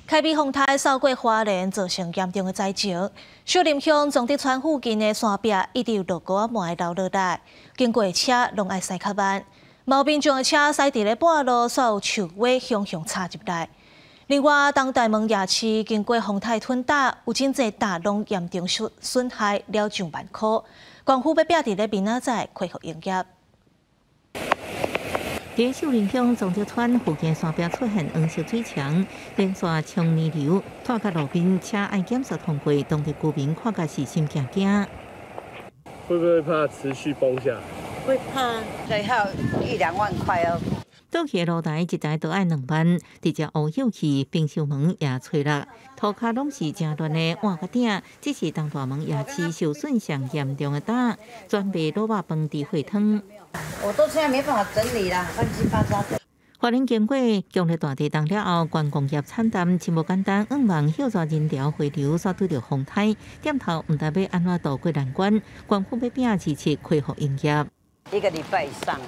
開米風颱掃過花蓮，造成嚴重的災情。秀林鄉崇德村附近的山壁一直落雨仔糜流落來，經過的車攏愛駛較慢。有民眾的車駛佇咧半路，煞有樹尾雄雄插入來。另外，東大門夜市經過風颱吞打，有真濟擔攏嚴重損損害了上萬箍。縣府欲拼佇咧明仔載恢復營業。佇秀林鄉崇德村附近山壁出現黃色水牆，連續衝泥流，拖到路邊，車愛減速通過，當地居民看甲是心驚驚。會不會怕持續崩下？會怕，最好一兩萬塊哦。倒去的露台一台都愛2萬，直接烏有去，冰箱門也吹落，塗跤攏是誠亂的碗佮鼎，這是東大門夜市受損上嚴重的擔，專賣滷肉飯佇血湯。我都現在沒辦法整理啦，亂七八糟。花蓮經過強烈大地動了後，觀光業慘淡，真無簡單。向望歇熱人潮回流，煞拄著風颱，店頭毋知欲按怎渡過難關。縣府欲拼27恢復營業。一個禮拜以上，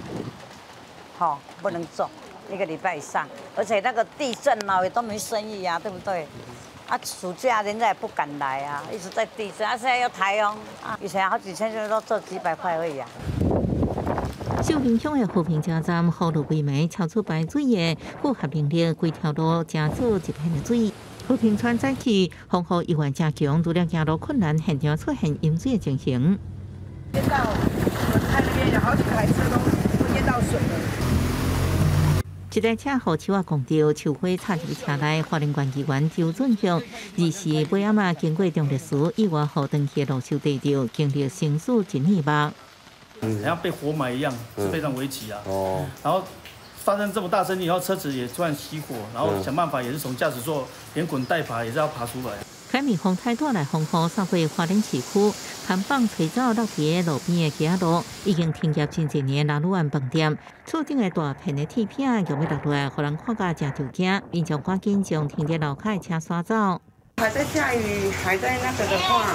好，不能做一個禮拜以上，而且那個地震啊，也都沒生意啊，對不對？啊，暑假人家也不敢來啊，一直在地震，啊，現在又颱風，啊，以前好幾千就都做幾百塊而已啊。秀林鄉的和平車站，雨落規暝，超出排水的負荷能力，規條路成做一片的水。和平村早起風雨猶原誠強，除了行路困難，現場出現淹水的情形。淹到輪胎那邊有好幾台車都淹到水了。一台車予樹仔摃著，樹花插入車內。花蓮縣議員周俊雄，24尾仔嘛經過中壢時，意外予斷去的路樹硩著，經歷生死一念目。像被活埋一樣，是非常危急啊。哦。然後發生這麼大聲以後，車子也突然熄火，然後想辦法也是從駕駛座連滾帶爬，也是要爬出來。開米風颱帶來風雨，掃過花蓮市區，看板吹走落佇路邊的街仔路，已經停業真濟年的拉魯灣飯店，厝頂的大片的鐵片又欲落來，予人看甲誠著驚，民眾趕緊將停佇樓跤的車徙走。還在下雨，還在那個的話，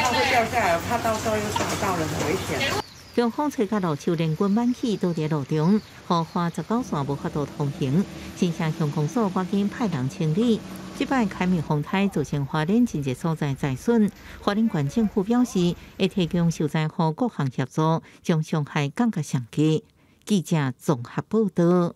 它會掉下來，怕到時候又砸到人，很危險。強風吹甲路樹連根挽起，倒佇路中，予花19線無法度通行。新社鄉公所趕緊派人清理。這擺開米風颱造成花蓮真濟所在災損，花蓮縣政府表示會提供受災戶各項協助，將傷害降到上低。記者綜合報導。